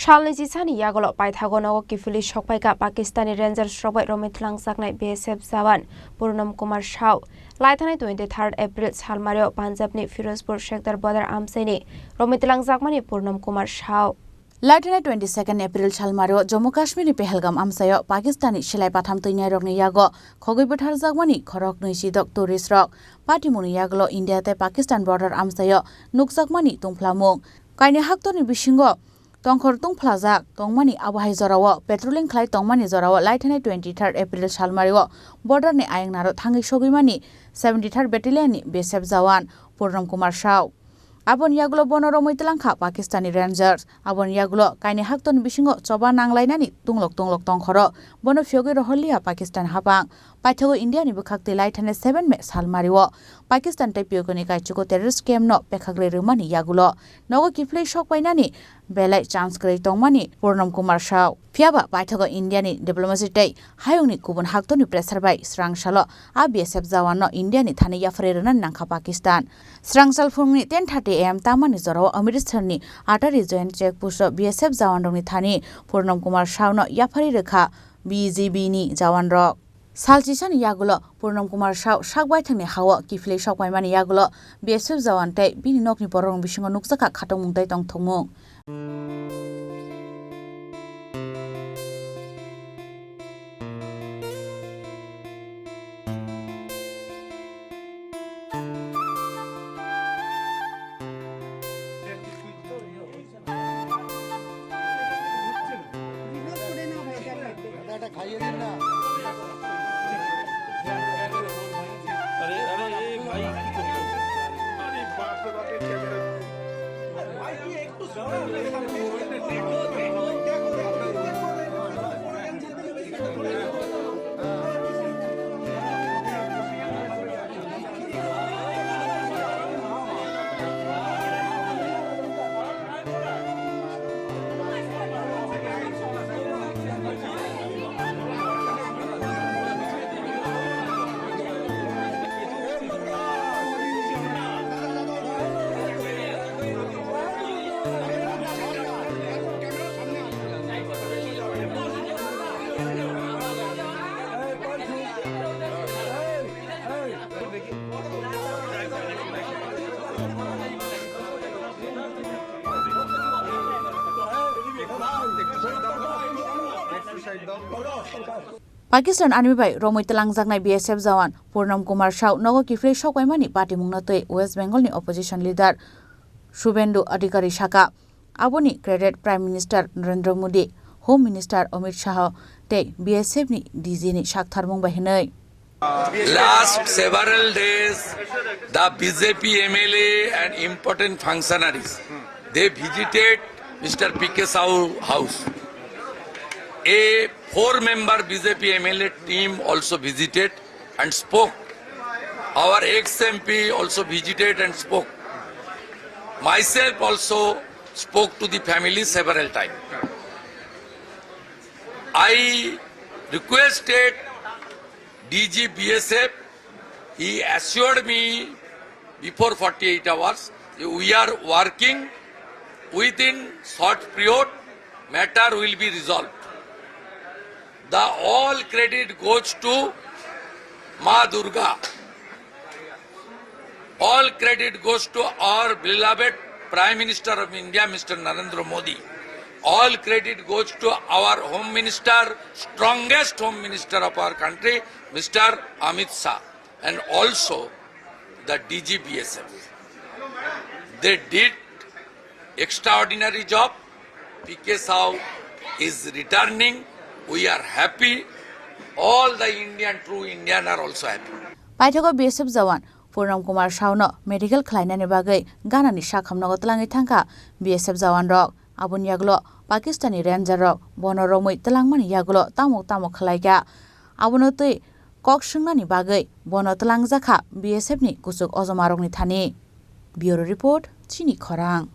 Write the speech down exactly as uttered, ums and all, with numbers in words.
Salni chisani yagulo paithago nogo kiphilwi sokpaikha Pakistani Rangers rok bai romwi twlangjaknai B S F jawan Purnam Kumar Saw. Laithanai twenty-third April salmario Punjabni Firozpur sector border amchaini romwi twlangjakmani Purnam Kumar Saw. Laithanai twenty-second April salmario Jammu Kashmirni Pahalgam amchaio Pakistani silai patham twinairokni yago khogwi bwtharjakmani khorok nwi sidok tourist rok. Patimungni yagulo India tei Pakistan border amchaio nukjakmani tungphlamung. Kaini haktorni bisingo tongkhor tungphlajak tongmani abo hai jorao patrolling khlai tongmani jorao laithanai twenty-third April salmario border ni ayang naro thangwi sogwimani seventy-third Battalion ni B S F jawan Purnam Kumar Saw. Aboni yagulo bono romwi twlangkha Pakistani Rangers. Aboni yagulo kaini haktorni bisingo choba nanglainani tunglok tunglok tongkhoro bono phiyogwi rohorliya Pakistan hapang. Paithago India ni bwkhak twi laithani seven May salmario Pakistan tei P K K ni kaichugo terrorist camp no pekhaklai rwmani yagulo nogo kiphilwi sokpainani belai chance kwrwi tongmani Purnam Kumar Saw. Phiyaba paithago India ni diplomacy tei hayungni kubun haktorni pressure bai swrangsalo a B S F jawan no India ni thani yapharwi rwnani nangkha Pakistan. Swrangsal phungni ten thirty A M tamani jorao Amritsar ni Atari Joint Check Post o B S F jawan rokni thani Purnam Kumar Saw no yapharwi rwkha B G B ni jawan rok. Salchisani yagulo Purnam Kumar Saw sak baithangni hao kiphilwi sokpaimani yagulo B S F jawan tei bini nokni borokni bisingo nukjakha khatungmung tei tongthokmung. Pakistan Army bai romwi twlangjaknai B S F jawan Purnam Kumar Saw nogo kiphilwi sokpaimani patimungno twi West Bengal ni opposition leader Suvendu Adhikari sakha. Aboni credit Prime Minister Narendra Modi, Home Minister Amit Shah tei B S F ni D G ni saktharmung bai hwnwi. Last several days, the B J P M L A and important functionaries, they visited Mister P K Sahu house. A four-member B J P M L A team also visited and spoke. Our ex-M P also visited and spoke. Myself also spoke to the family several times. I requested D G B S F, he assured me before forty-eight hours, we are working, within short period, matter will be resolved. The all credit goes to Ma Durga. All credit goes to our beloved Prime Minister of India, Mister Narendra Modi. All credit goes to our Home Minister, strongest Home Minister of our country, Mister Amit Shah, and also the D G B S F. They did extraordinary job. P K Sahu is returning. We are happy. All the Indian, true Indian are also happy. Paithago B S F jawan Purnam Kumar Saw no medical khlainani bagwi ganani sakhamnogo twlangwi thangkha B S F jawan rok. Aboni yagulo Pakistani Ranger rok bono romwi twlangmani yagulo tamo tamo khlaikha. Abono twi kok swngnani bagwi bono twlangjakha B S F ni kuchuk ojomarokni thani. Bureau Report, Chini Khorang.